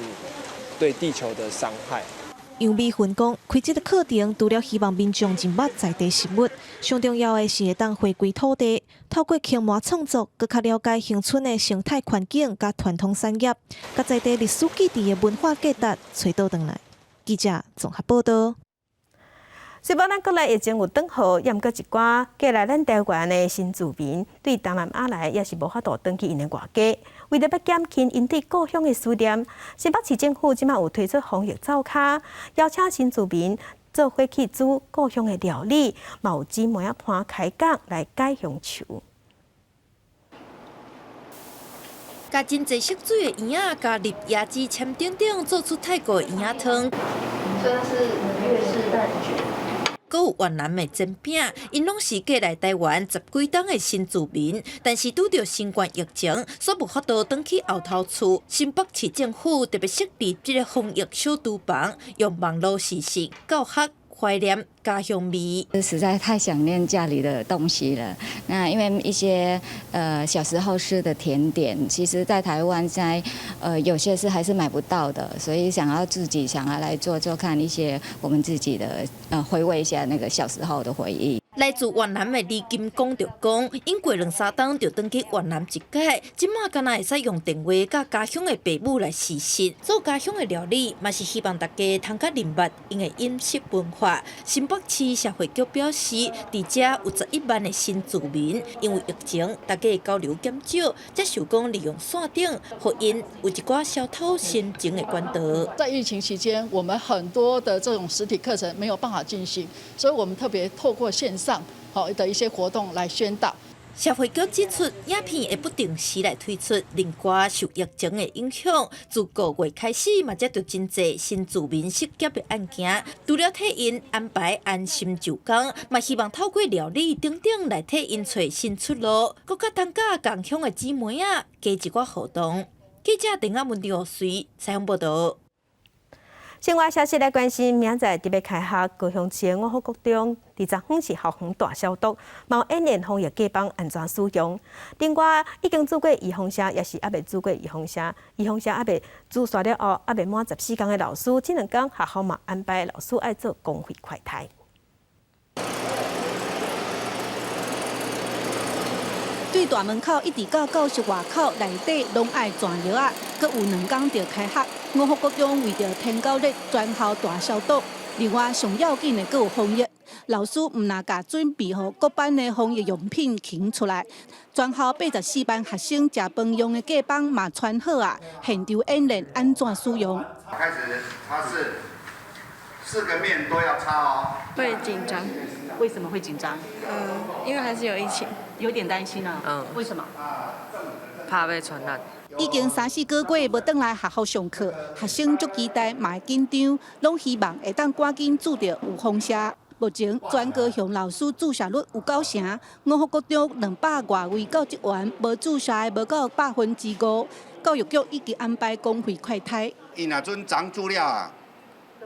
對地球的傷害。楊美雲講，開這個課程，除了希望民眾認捌在地食物，上重要的是會當回歸土地，透過芎麻創作，閣較了解恆春的生態環境佮傳統產業，佮在地歷史記載的文化價值揣倒轉來。記者綜合報導。雖罔咱國內疫情有轉好，也毋過一寡過來咱台灣的新住民對東南亞來，也是無法度轉去𪜶的外家。為著欲減輕𪜶對故鄉的思念，新北市政府這馬有推出防疫灶跤，邀請新住民做伙去煮故鄉的料理，嘛有姊妹仔伴開講來解鄉愁。共真濟色水的圓仔，加入椰子籤等等，做出泰國圓仔湯。這是越式蛋捲。閣有越南的煎餅，𪜶攏是過來台灣十幾冬的新住民，但是拄著新冠疫情，煞無法度轉去後頭厝。新北市政府特別設立這個防疫小廚房，用網路視訊教學懷念家鄉味。實在太想念家裡的東西了。那因為一些小時候吃的甜點，其實在台灣在有些是還是買不到的，所以想要自己想要來做做看一些我們自己的回味一下那個小時候的回憶。來自越南的李金剛就講，𪜶過兩三冬就轉去越南一擺，這馬敢若會使用電話佮家鄉的爸母來視訊，做家鄉的料理，嘛是希望大家通較認捌𪜶的飲食文化。新北市社會局表示，佇遮有11萬的新住民，因為疫情，大家交流減少，才想講利用線頂，予𪜶有一寡消透心情的管道。在疫情期間，我們很多的這種實體課程沒有辦法進行，所以我們特別透過線上好的一些活動來宣導。社會局指出，影片會不定時來推出。另外，受疫情的影響，自5月開始嘛，接著真濟新住民失業的案件。除了替𪜶安排安心就工，嘛希望透過料理等等來替𪜶揣新出路，閣較通佮仝鄉的姊妹仔加一寡互動。記者鄧亞文、劉隨採訪報導。新聞消息來關心，明仔載特別開學，高雄市的五福國中，佇昨昏是校園大消毒，嘛有演練防疫隔板按怎使用。另外，已經注過預防射，抑是猶未注過預防射，預防射猶未注射了後，猶未滿14天的老師，這兩工學校嘛安排老師愛做公費快篩。對大門口一直到教室外口內底，攏愛轉藥仔，閣有兩工就開學。五福國中為著天狗日全校大消毒，另外上要緊的閣有防疫，老師毋但共準備好各班的防疫用品抎出來，全校84班學生食飯用的隔板嘛穿好啊，現場演練按怎使用。開始擦拭，四個面都要擦哦。會緊張。為什麼會緊張？因為還是有疫情，有點擔心啊。為什麼？怕被傳染。已經三四個月無轉來學校上課，學生足期待，嘛會緊張，攏希望會當趕緊注著預防射。目前全高雄老師注射率有9成，五福國中200外位教職員無注射的無到5%。教育局已經安排公費快篩。伊若準昨注了啊，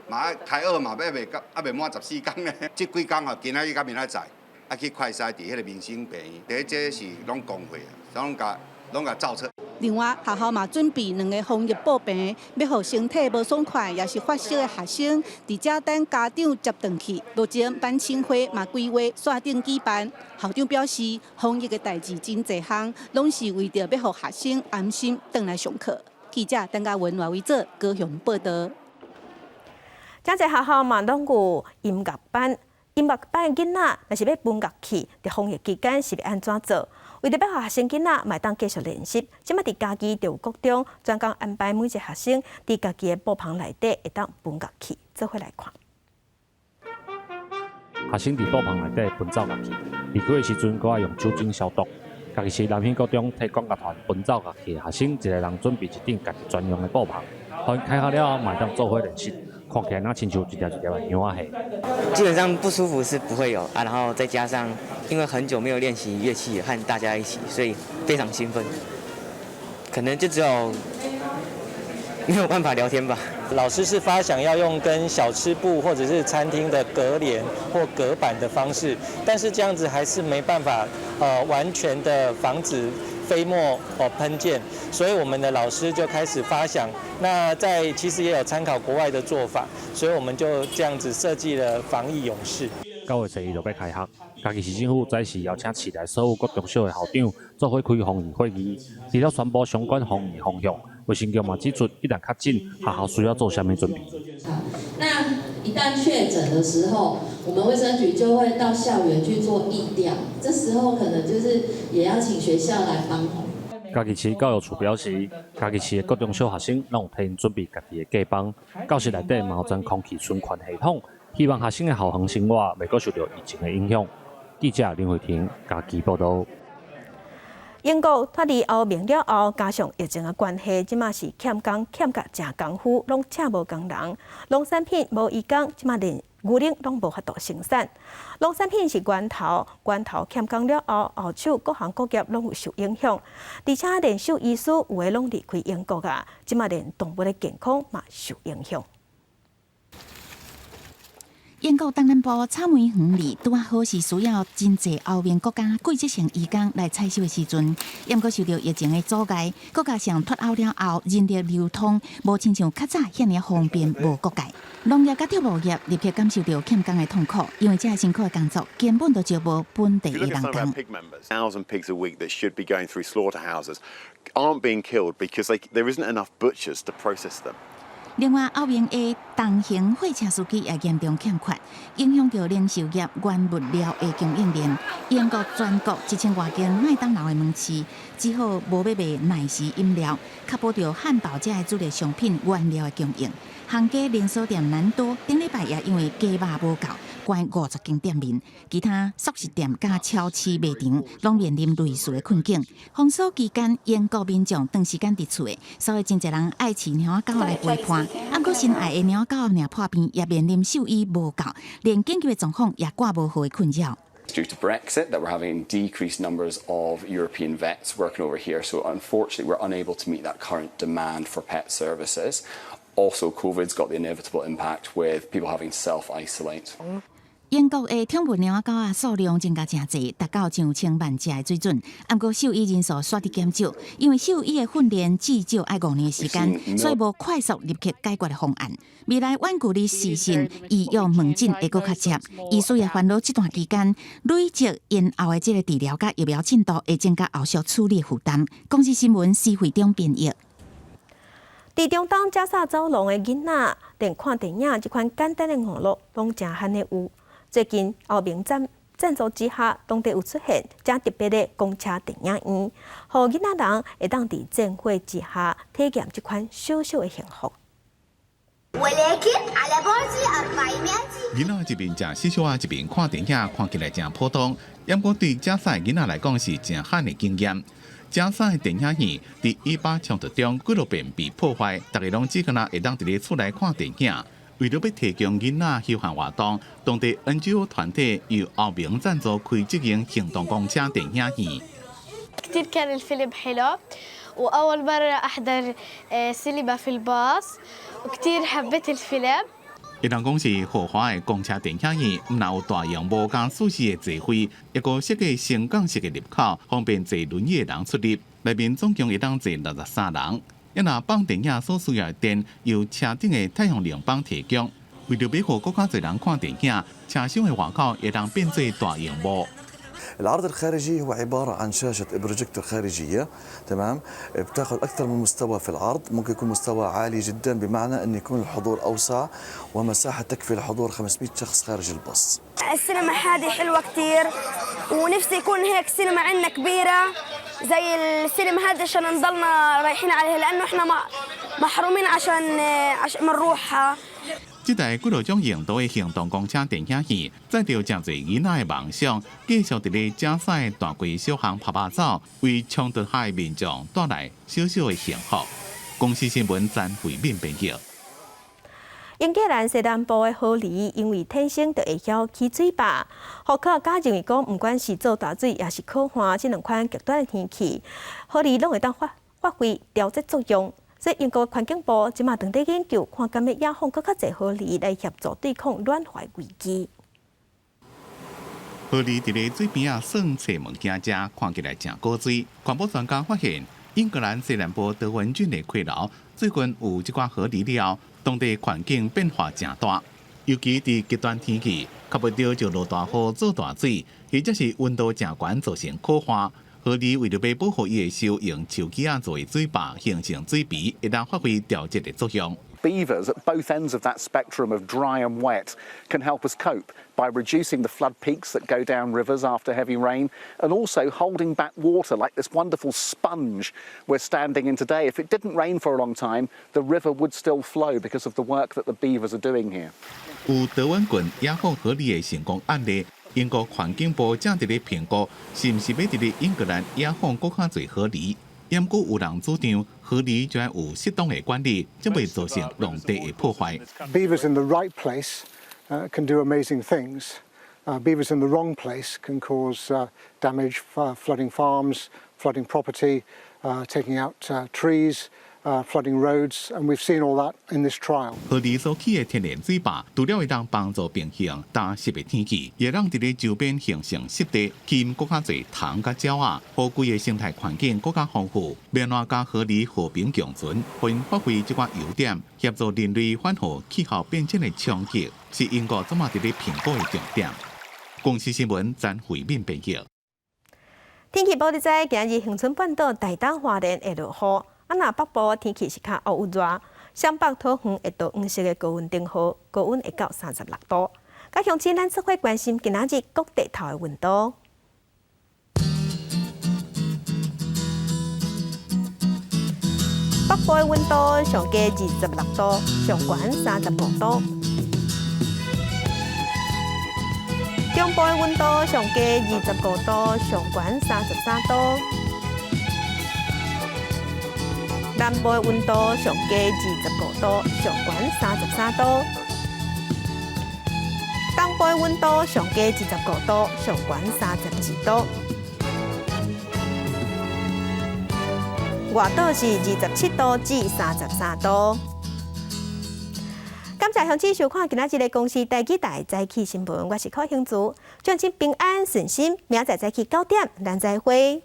嘛愛開學嘛，猶未猶未滿14天呢。這幾工吼，今仔日佮明仔載，愛去快篩佇彼個民生病院。第一，這是攏公費，攏共攏共照冊。另外，學校嘛準備兩个防疫布棚，欲予身體無爽快，抑是發燒的學生，佇遮等家長接轉去。目前班親會嘛規劃線頂舉辦。校長表示，防疫的代誌真濟項，攏是為著欲予學生安心轉來上課。記者鄧家文、賴維哲高雄報導。遮濟學校嘛攏有音樂班，音樂班的囡仔若是欲分樂器，佇防疫期間是欲按怎做？為著欲予學生囡仔嘛會當繼續練習，這馬佇嘉義就有國中專工安排每一個學生佇家己的布棚內底會當分樂器，做伙來看。學生佇布棚內底分奏樂器，離開的時陣，閣愛用酒精消毒。嘉義市南興國中提管樂團分奏樂器的學生，一個人準備一頂家己專用的布棚，予𪜶開學了後嘛會當做伙練習。看起來若親像一粒一粒的羊仔戲。基本上不舒服是不會有啊，然後再加上因為很久沒有練習樂器和大家一起，所以非常興奮。可能就只有沒有辦法聊天吧。老師是發想要用跟小吃部或者是餐廳的隔簾或隔板的方式，但是這樣子還是沒辦法完全的防止飛沫哦噴濺，所以我們的老師就開始發想，那在其實也有參考國外的做法，所以我們就這樣子設計了防疫勇士。 9月12就欲開學，嘉義市政府早時邀請市內所有國中小的校長做伙開防疫會議，除了宣布相關防疫方向，衛生局嘛指出，一旦確診，學校需要做啥物準備。那一旦確診的時候，我們衛生局就會到校園去做疫調，這時候可能就是也要請學校來幫忙。嘉義市教育處表示，嘉義市的國中小學生攏有替𪜶準備家己的隔板，教室內底嘛有裝空氣循環系統，希望學生的校園生活袂閣受著疫情的影響。記者林慧婷嘉義報導。英國脫離歐盟了後，加上疫情的關係，這馬是欠工欠甲誠功夫，攏請無工人，農產品無移工，這馬連牛奶攏無法度生產。農產品是源頭，源頭欠工了後，後手各行各業攏有受影響。而且連獸醫師有的攏離開英國啊，這馬連動物的健康嘛受影響。英國東南部草莓園裡拄好是需要真濟歐盟國家季節性移工來採收的時陣，毋過受著疫情的阻礙，閣加上脫歐了後人力流通無親像較早遐爾方便，無國界。農業佮畜牧業立刻感受著欠工的痛苦，因為這辛苦的工作根本就招無本地的人工。 Thousand pigs a week that should be going through slaughterhouses aren't being killed because there isn't enough butchers to process them. 另外，歐盟的重型貨車司機也嚴重欠缺，影響著零售業原物料的供應鏈。英國全國1000外間麥當勞的門市，只好無欲賣奶昔飲料，確保著漢堡這个主力商品原料的供應。行家連鎖店南多頂禮拜也因為雞肉無夠，關50間店面。其他速食店佮超市賣場攏面臨類似的困境。封鎖期間，英國民眾長時間佇厝的，所以真濟人愛飼貓仔狗來陪伴。毋過心愛的貓狗若破病，也面臨獸醫無夠，連緊急的狀況也掛無號的困擾。 Due to Brexit, that we're having decreased numbers of European vets working over here. So unfortunately, we're unable to meet that current demand for pet services. Also, COVID's got the inevitable impact with people having to self-isolate. 英國的寵物貓仔狗仔數量增加誠濟，達到上千萬隻的水準。毋過獸醫人數煞佇減少，因為獸醫的訓練至少愛5年的時間，所以無快速立刻解決的方案。未來遠距離視訊醫藥門診會閣較捷，醫師也煩惱這段期間累積延後的這个治療佮疫苗進度會增加後續處理負擔。公視新聞施惠中編譯。佇中東加薩走廊的囡仔，連看電影這款簡單的娛樂攏誠罕的有。最近歐盟贊助之下，當地有出現誠特別的公車電影院，予囡仔人會當佇戰火之下體驗這款小小的幸福。囡仔一邊食細小仔，一邊看電影，看起來誠普通。毋過對加薩囡仔來講是誠罕的經驗。加薩的電影院佇以巴衝突中幾落遍被破壞，逐家攏只敢若會當佇咧厝內看電影。為著欲提供囡仔休閒活動，當地 NGO 團體由歐盟贊助開這間行動公車電影院。 كثير كان الفيلم حلو وأول مرة أحضر سينما في الباص وكثير حبيت الفيلم。會當講是豪華的公車電影院，毋但有大螢幕佮舒適的座位，抑閣設計升降式的入口，方便坐輪椅的人出入。內面總共會當坐63人。抑若放電影所需要的電，由車頂的太陽能板提供。為著欲予閣較濟人看電影，車廂的外口會當變做大螢幕。 العرض الخارجي هو عبارة عن شاشة بروجيكتور خارجية، تمام، بتاخذ أكثر من مستوى في العرض، ممكن يكون مستوى عالي جدا بمعنى أن يكون الحضور أوسع ومساحة تكفي لحضور 500 شخص خارج الباص. السينما هذه حلوة كثير ونفسي يكون هيك سينما عندنا كبيرة زي السينما هذه عشان نضلنا رايحين عليها، لأنه احنا محرومين عشان نروحها. 這台幾落種用途的行動公車電影院，載著誠濟囡仔的夢想，繼續佇咧加薩的大街小巷趴趴走，為衝突下的民眾帶來小小的幸福。公視新聞詹慧敏編譯。英格蘭西南部的河狸因為天生就會曉起水壩，科學家認為講，毋管是做大水，抑是苦旱，這兩款極端的天氣，河狸攏會當發揮調節作用。所以英國環境部這馬正佇研究，看敢欲野放閣較濟河狸來協助對抗暖化危機。河狸佇咧水邊仔耍揣物件食，看起來誠古錐。環保專家發現，英格蘭西南部德文郡的溪流最近有這寡河狸了，當地環境變化誠大，尤其佇極端天氣，較不著就落大雨做大水，或者是溫度誠懸造成苦旱。河狸為著欲保護伊的雠，用樹枝仔做水壩，形成水埤，會當發揮調節的作用。 Beavers at both ends of that spectrum of dry and wet can help us cope by reducing the flood peaks that go down rivers after heavy rain and also holding back water like this wonderful sponge we're standing in today. If it didn't rain for a long time, the river would still flow because of the work that the beavers are doing here. 有德文郡野放河狸的成功案例，英國環境部正佇咧評估，是毋是欲佇咧英格蘭野放閣較濟河狸。毋過有人主張，河狸就愛有適當的管理，才袂造成農地的破壞。 Beavers in the right place Can do amazing things. Beavers in the wrong place can cause damage, flooding farms, flooding property, taking out trees, flooding roads, and we've seen all that in this trial. 河狸所起的天然水壩，除了會當幫助平衡乾濕的天氣，也讓佇咧周邊形成濕地，吸引閣較濟蟲佮鳥仔，予規个生態環境閣較豐富。欲按怎佮河狸和平共存，予𪜶發揮這寡優點，協助人類緩和氣候變遷的衝擊，是英國這馬佇咧評估的重點。公視新聞詹慧敏編輯。天氣報你知，今日恆春半島、台東、花蓮會落雨。啊，若北部天氣是較烏熱，雙北桃園會到黃色的高溫燈號，高溫會到36度。佮鄉親，咱做伙關心今仔日各地頭的溫度。北部的溫度上低26度，上懸35度。中部的溫度上低25度，上懸33度。南部的溫度上低25度，上懸33度。東部的溫度上低25度，上懸32度。外島是27度至33度。感謝鄉親收看今仔日的公視台語台早起新聞，我是柯興竹，祝恁平安順心，明仔載早起9點，咱再會。